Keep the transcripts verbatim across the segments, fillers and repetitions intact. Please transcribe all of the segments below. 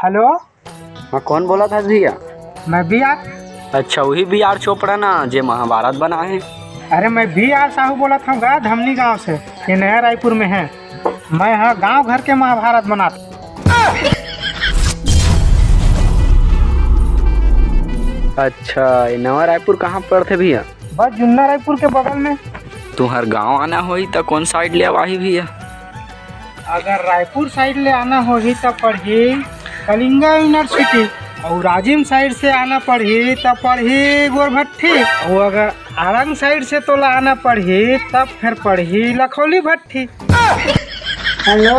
Hello. हाँ, कौन बोलत हस भैया? मैं बी आर। अच्छा, वही बी आर चोपड़ा ना, जे महाभारत बनाए हे? अरे, मैं बी आर साहू बोलत हँव गा, धमनी गांव से, ये नया रायपुर में हे। मैं ह गांव घर के महाभारत बनात। अच्छा, ये नवा रायपुर कहाँ पड़थे भैया? बस जुन्ना रायपुर के बगल में। तुहर गांव आना होही त कौन साइड ले आवाही भैया? अगर रायपुर साइड ले आना होही त पड़ही कलिंगा यूनिवर्सिटी, अउ राजिम साइड से आना पड़ही त पड़ही गोरभट्ठी, अउ अगर आरंग साइड से तोला आना पड़ही तब फिर पड़ही लखौली भट्ठी। हेलो।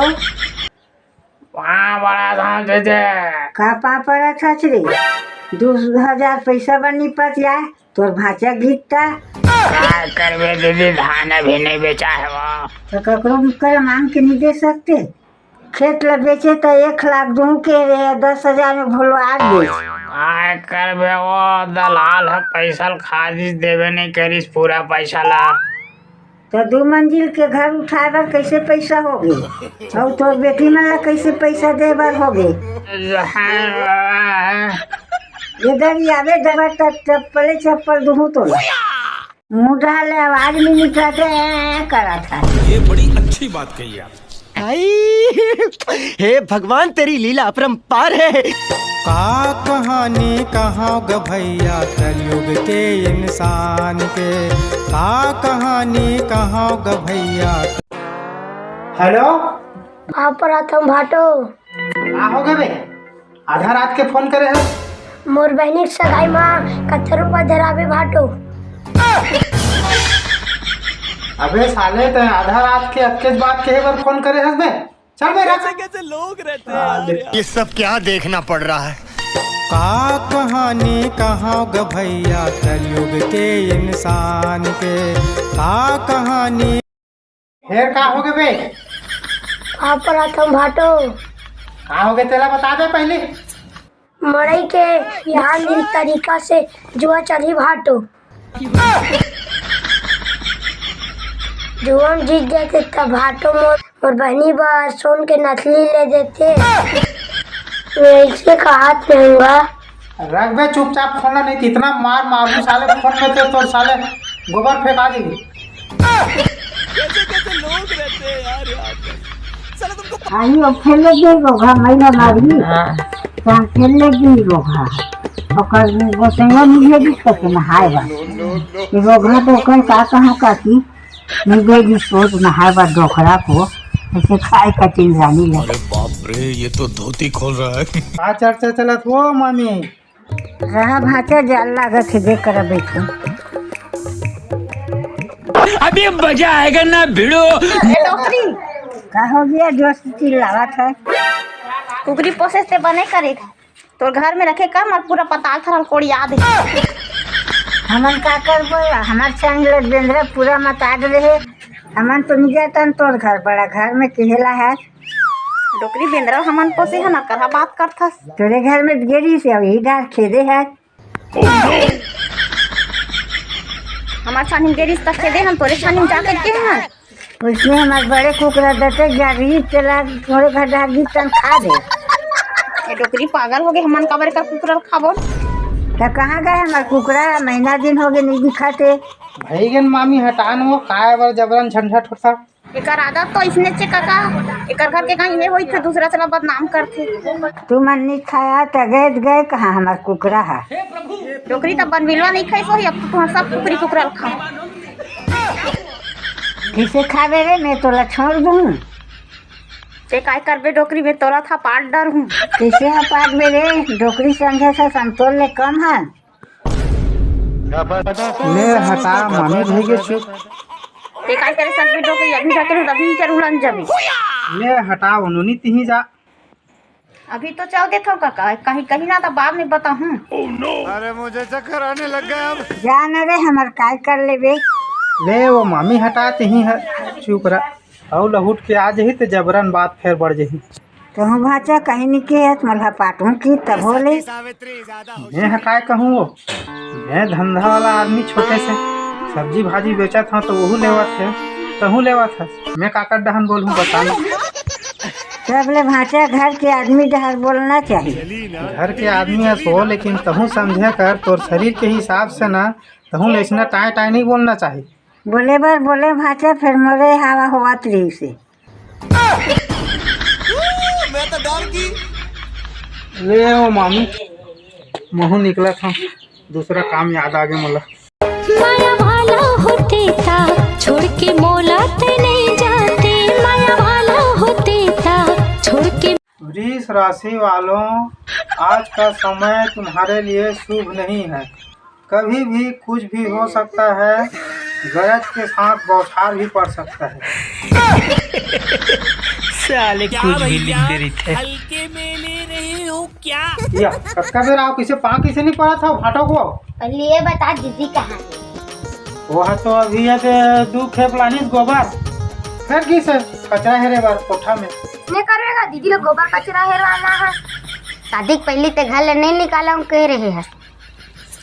पाँव पड़त हँव जीजी। का पाँव पड़त हस रे? दू हजार पैसा बर निपट जाए, तोर भांचा गीत ता। का करबे दीदी, धान अभी नहीं बेचा हे वो। तो ककरो करा मांग के नहीं दे सकते? खेत ला बेचे त एक लाख दूँ के रे, दस हजार में भुलवा दे। का करबे, वो दलाल ह पैसा ल खा दिस, देबे नहीं करिस पूरा पैसा ला। तो दू मंजिल के घर उठाए बर कैसे पैसा होगे? अउ तोर बेटी मन ला कैसे पैसा दे बर होगे? ये दरी आवे दबा त चप्पले चप्पल दुहूँ तोला। मुंह डाले आवाज नहीं निकलते, ऐ करत हे। ये बड़ी अच्छी बात कही आप। आई, हे भगवान, तेरी लीला अपरंपार है। का कहानी कहाव ग भैया, कलयुग के इंसान के, का कहानी कहाव ग भैया। हेलो। आप रतन भाटो। का हो गे बे? आधा रात के फोन करे हस। मोर बहिनी के सगाई मा कतका रुपया धराबे भाटो? अबे साले, तैं आधा रात के अतकेच बात कहे बर फोन करे हस बे? चल बे, रख। कैसे कैसे लोग रहते हैं यार। ये सब क्या देखना पड़ रहा है? का कहानी कहाव ग भैया, कलयुग के इंसान के, का कहानी। फेर का होगे बे? आप रतन भाटो। का होगे तेला बता दे पहले। मड़ई के बिहान दिन तरीका से जुआ चलही भाटो। जुआ में जीत जाते त भाटो मोर, मोर बहिनी बर सोन के नथली ले देते। मैं ऐसे कहात रहूंगा। रख बे चुपचाप फोन ला, नहीं तो इतना मार मारू साले फोन में तो तोर साले गोबर फेंका देगी। कैसे कैसे लोग रहते हैं यार यहाँ पे। साला तुमको आई अब खेले गई रोघा, मैना मारी। हाँ। तहाँ खेले गई रोघा। ओकर गोसैया मिले भी सके नहाए बा। रोघा तो ओकर का कहाँ काकी, नहीं गई भी सोच नहाए बा डोकरा को, ऐसे खाए का चिंगानी लगे। अरे बाप रे, ये तो धोती खोल रहा है। का चर्चा चलत हो मामी? रहा भांचा, जाल लागत हे, देख करा बैठो। अभी मजा आएगा ना भिड़ो। ए डोकरी। का हो गया, जोर से चिल्लावत हे? कुकरी पोसे से बने करे। तोर घर में रखे का, हमर पूरा पताल थरल कोड़िया दे। हमन का करबो, हमर संग ले बेंदरा पूरा मता डरे हे। हमन तो नहीं जातन तोर घर, बड़ा घर में केहेला हे। डोकरी बेंदरा हमन पोसे हन, करहा बात करथस। तोरे घर में गेरी से वही डार खेदे हे। हमार छानी गेरी से खेदे हन, तोरे छानी में जाके के हन। उसने हमार बड़े कुकरा दते जा रही, तेला तोरे घर डार दी तन खा दे। ए डोकरी पागल हो गए, हमन काबर का कुकरा खाबो? त कहाँ गए हमार कुकरा? महीना दिन हो गए, नहीं दिखाते। भई गेन मामी हटान वो, काय बर जबरन झंझट होता। एकर आदत तो इसने चे काका, एकर घर के कहीं ये होई थे, दूसरा चला बदनाम करथे। तू मन नहीं खाया त गए त गए कहाँ हमार कुकरा हा? डोकरी त बनबिलवा नहीं खाई सोही, अब तो तुहां सब कुकरी कुकरा ल खाओ। किसे खावे रे, मैं तोला छोड़ दूं। ते काय करबे डोकरी, मैं तोला था पाट डर हूँ। किसे हा पाट बे रे, डोकरी संगे से संतोल ले कम है। ले हटा, मामी भई गे चुप। ते काय करे सकबे डोकरी, अभी जाके नु तभी चल उड़न जाबे। ले हटा, उन्होंने तिही जा। अभी तो चल देथव काका, कहीं, कहीं ना तो बाद में बताहूँ। अरे मुझे चक्कर आने लग गया अब। जा न रे, हमर काय कर लेबे। ले वो मामी हटा, तिही है, चुप रह। अउ लहुट के आ जही ते जबरन बात फेर बढ़ जही। तहूँ भांचा कहीं नहीं के हस, मोला पाटहूँ की तभो ले। मैं ह काय कहूँ वो, मैं धंधा वाला आदमी छोटे से, सब्जी भाजी बेचत हूँ तो वहू लेवत है, तहूँ लेवत है। मैं काकर डहन बोलूँ बता ना। तब ले भांचा घर के आदमी डहर बोलना चाही। घर के आदमी अस हो, लेकिन तहूँ समझे कर, तोर शरीर के हिसाब से ना, तहूँ ले अइसना टाय टाय नहीं बोलना चाही। बोले बर बोले भांचा, फेर मोरे हवा होवत रही से। मैं तो डर गई। ले ओ मामी, महूँ निकलत हँव, दूसरा काम याद आगे मोला। माया वाला होते ता छोड़ के मोला ते नहीं जाते, माया वाला होते ता छोड़ के। वृष राशि वालों, आज का समय तुम्हारे लिए शुभ नहीं है। कभी भी कुछ भी हो सकता है। गरज के साथ बौछार भी पड़ सकता है। साले क्या कुछ भी भैया, लिख दे रही थे। हल्के में ले रहे हो क्या? या, कतका बेर आओ, कइसे पाँव कइसे नहीं पड़त हो, भाटो को? पहले ये बता, दीदी कहाँ है? वो है तो अभी ये दे दू खेप लानिस गोबर, फेर गिस कचरा हेरे बर कोठा में। नहीं करेगा, दीदी लोग गोबर कचरा हेरवाना है। शादी के पहले ते घर ले नहीं निकाला हूँ कह रहे हैं।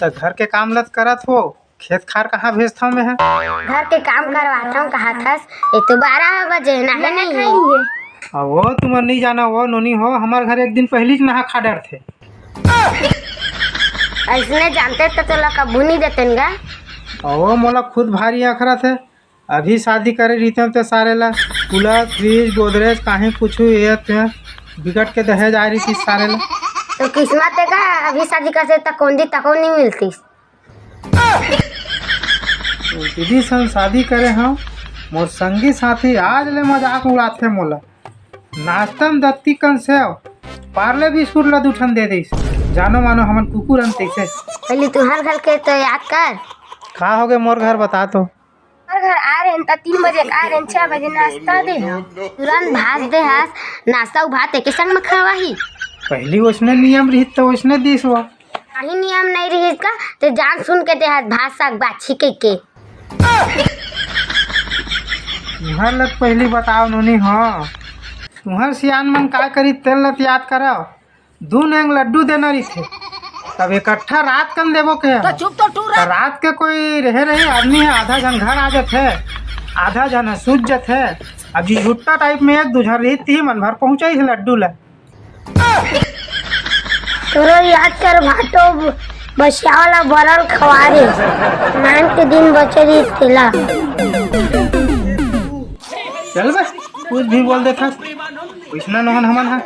तो घर के काम लत करत हो, खेत खार कहाँ भेजता हूँ मैं? घर के काम करवाता हूँ कहा थस, ये तो बारह बजे ना है, नहीं है। अब वो तुम नहीं जाना, वो नोनी हो, हमारे घर एक दिन पहले ही नहा खा डरते। अइसने जानते तो तोला कभू नहीं देते न गा। अहो, मोला खुद भारी अखरत हे। अभी शादी करे रहितेंव ते सारे ला कूलर, फ्रिज, गोदरेज, काहीं कुछु ये ते बिकट के दहेज आय रहितिस सारे ला। तो किस्मत हे का, अभी शादी करते त कौन दी तको नहीं मिलतीस। दीदी संग शादी करे हंव, मोर संगी साथी आज ले मजाक उड़ाथे मोला। नाश्ता में दत्ती कन सेव, पार्ले बिस्कुट ला दू ठन दे देस। जानो मानो हमन कुकुर हन तइसे। पहले तुहर घर के तो याद कर। का होगे मोर घर, बता तो। हर घर आ रहे हैं, त तीन बजे आ रहे हैं, छह बजे नाश्ता दे हंव। तुरंत भात दे हस, नाश्ता अउ भात एके संग में खवाही। पहली ओसने नियम रहित त ओसने दिस वो। काही नियम नहीं रहिस का, ते जान सुन के दे हस भात साग बाछी के के। तुहर लत पहली बताओ नोनी हो, तुहर सियान मन का करी तेल लत याद करव। दू नेंग लड्डू देना रहिथे, तब इकट्ठा रात कन देबो के। तो चुप तो टूरा। तो रात के कोई रहे रही आदमी है, आधा झन घर आ जाथे, आधा झन सूत जाथे। अब जी झुट्टा टाइप में एक दू झन रही ती मन भर पहुंचाई लड्डू ला। तोरो याद कर भाटो बसिया वाला बरल खवा रे, नान के दिन बचे रही तेला। चल बे, कुछ भी बोल देथस। वइसना नोहन हमन हा,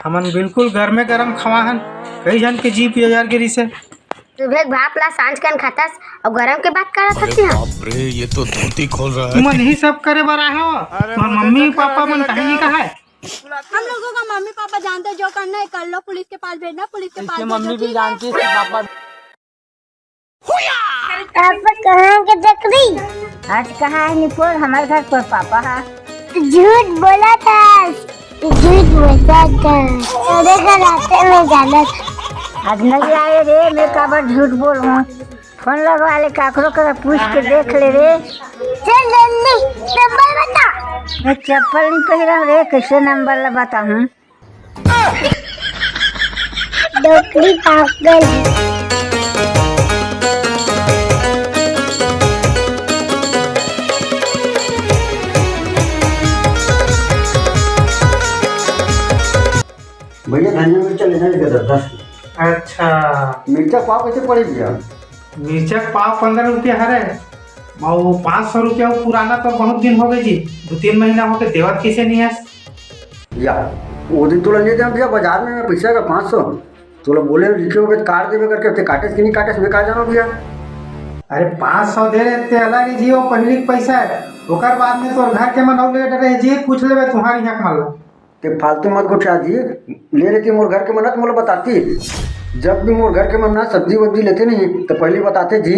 हमन बिल्कुल गरमे गरम खवा हन। कई झन के जीप ये जर गे रिसे। सुबह के भाप ला सांझ कन खाथस अउ गरम के बात करत हस। अरे बाप रे, ये तो धोती खोल रहा है। तुमन ही सब करे बर आए हो। अरे तुमन मम्मी पापा मन कहीं नहीं कहा है। हम लोगों का मम्मी पापा जानते हैं, जो करना है कर लो, पुलिस के पास भेजना, पुलिस के पास इसके भेजो, मम्मी भी ठीक है? जानती है इसके पापा। आप कहाँ के देख रही? आज कहाँ है निपोर? हमारे घर पर पापा है। झूठ बोला था, झूठ बोला था। तेरे घर आते मैं जाना था। आज नहीं आए रे, मैं काबर झूठ बोलूं? फोन लगवा ले, काकरो करा पूछ के देख ले रे। चल जल्दी, नंबर बता। मैं चप्पल नहीं पहिरा रे, कैसे नंबर ला बताऊं? डोकरी पागल। भैया, धनिया मिर्चा लेना है इधर, दस। अच्छा। मिर्चा पाव कैसे पड़ी भैया? मिर्चा पाव पंद्रह रुपया हरे, अउ पाँच सौ रुपया पुराना तो बहुत दिन हो गए जी, दो तीन महीना हो गए, देवत कैसे नहीं है? या, वो दिन तोला नहीं दे भैया, बाजार में मैं पैसा का पाँच सौ, तोला बोले लिखे हो गए काट देवे करके, ते काटेस कि नहीं काटेस, मैं का जानो भैया। अरे पाँच सौ दे रहे ते अलग ही जी, वो पहली के पैसा है, ओकर बाद में तोर घर के मन अउ ले डरे जी, पूछ लेवे तुम्हारी यहाँ के मन ला। ते फालतू मत गोठिया जी, ले रही थी मोर घर के मन, तो मोला बताती। जब भी मोर घर के मन ना सब्जी वब्जी लेते नहीं, तो पहले बताते जी।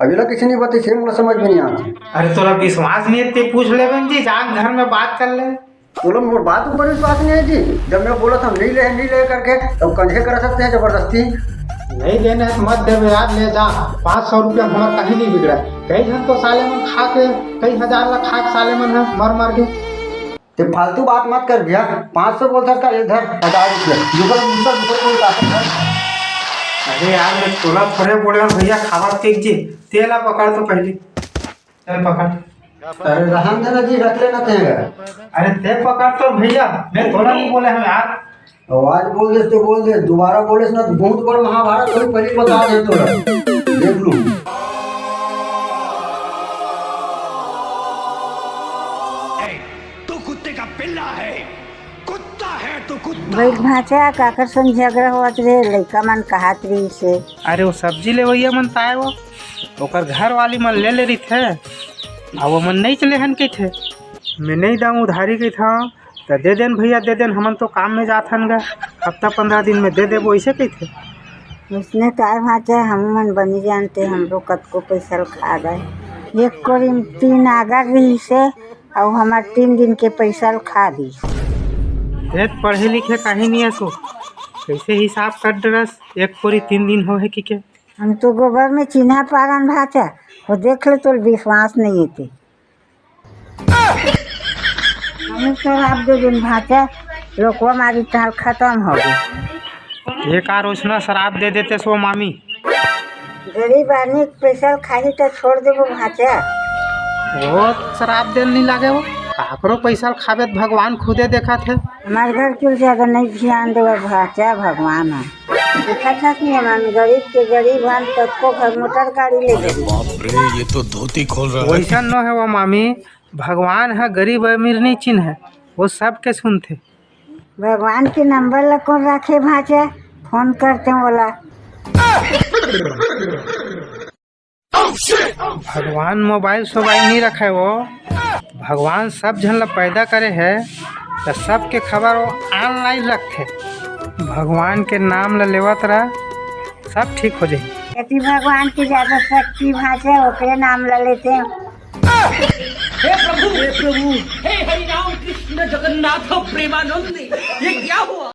अभी ला किसी नहीं बताई, से मोला समझ में नहीं आती। अरे तोला विश्वास नहीं है, ते पूछ लेबे जी, जान घर में बात कर ले। तोला मोर बात ऊपर विश्वास नहीं है जी। जब मैं बोला था नहीं ले, नहीं ले करके, तब कंझे कर सकते हैं जबरदस्ती। नहीं देने है तो मत देवे यार, ले जा। पाँच सौ रुपया हमार कहीं नहीं बिगड़ा। कई झन तो साले मन खा के, कई हजार ला खा के साले मन है मर मर के। ते फालतू बात मत कर भैया, पाँच सौ बोलता का, ये धर हजार रुपया, दूसरा, दूसरा, दूसरा कोई काफी है। अरे यार, मैं तोला थोड़े बोले हूँ भैया, खावा फेंक जे, तेला पकड़ तो पहले, चल पकड़। अरे रहन देना जी, रख लेना तें। अरे ते पकड़ तो भैया, मैं थोड़ा नहीं बोले हूँ यार। आवाज बोल दे तो बोल दे, दोबारा बोले ना तो बहुत बड़ा महाभारत होई, पहले बता दे तोरा। देख लू। तू कुत्ते का पिल्ला है, कुत्ता है तू, कुत्ता। बैठ भांचा, काकर संग झगड़ा होवत रे? लइका मन कहात रहिस हे। अरे वो सब्जी लेवइया मन ताय वो, ओकर घर वाली मन ले ले रहिथे, आ वो मन नइ चले हन कहिथे। मैं नइ दाऊँ उधारी कहिथंव, त दे देन भैया, दे देन, हमन तो काम में जात हन गा, हफ्ता पंद्रह दिन में दे देबो, अइसे कहिथे। उसने काय भांचा, हम मन बनी जानते, हमरो कतको पैसा ल खा गए। एक कोरी तीन आगर रहिस हे, अउ हमर तीन दिन के पैसा ल खा दिस। देख पढ़े लिखे काहे नहीं असो, कैसे हिसाब कर डरस, एक कोरी तीन दिन हो है कि के? हम तो गोबर में चिन्हा पारन भांचा, वो देख ले, तोल विश्वास नहीं हे ते। हम शराब दे दिन भांचा, लोकवा मारी ताल खत्म हो गई। ये का रोशना शराब दे देते सो मामी? गरीब आदमी के पैसा खाही तो छोड़ देबो भांचा। वो शराब देन नहीं लागे वो, काकरो पैसा खाबे त भगवान खुदे देखत हे। हमार घर के ज्यादा नहीं ध्यान देवे भांचा, भगवान है। देखत हस नहीं, हम गरीब के गरीब हन, तब को घर मोटर गाड़ी ले गई। बाप रे, ये तो धोती खोल रहा है। वैसा न है वो मामी, भगवान ह गरीब अमीर नहीं चिन्ह है, वो सबके सुनथे। भगवान के नंबर ला कौन राखे भांचे, फोन करते बोला। भगवान मोबाइल सोबाइल नहीं रखे वो, भगवान सब झन ला पैदा करे है, तो सबके खबर वो ऑनलाइन रखथे। भगवान के नाम ला लेवत रह, सब ठीक हो जाही। यदि भगवान की ज्यादा शक्ति भांचे, ओकरे नाम ला लेते हैं। हे प्रभु, हे प्रभु, हे हरि राम कृष्ण जगन्नाथ प्रेमानंद, ये क्या हुआ?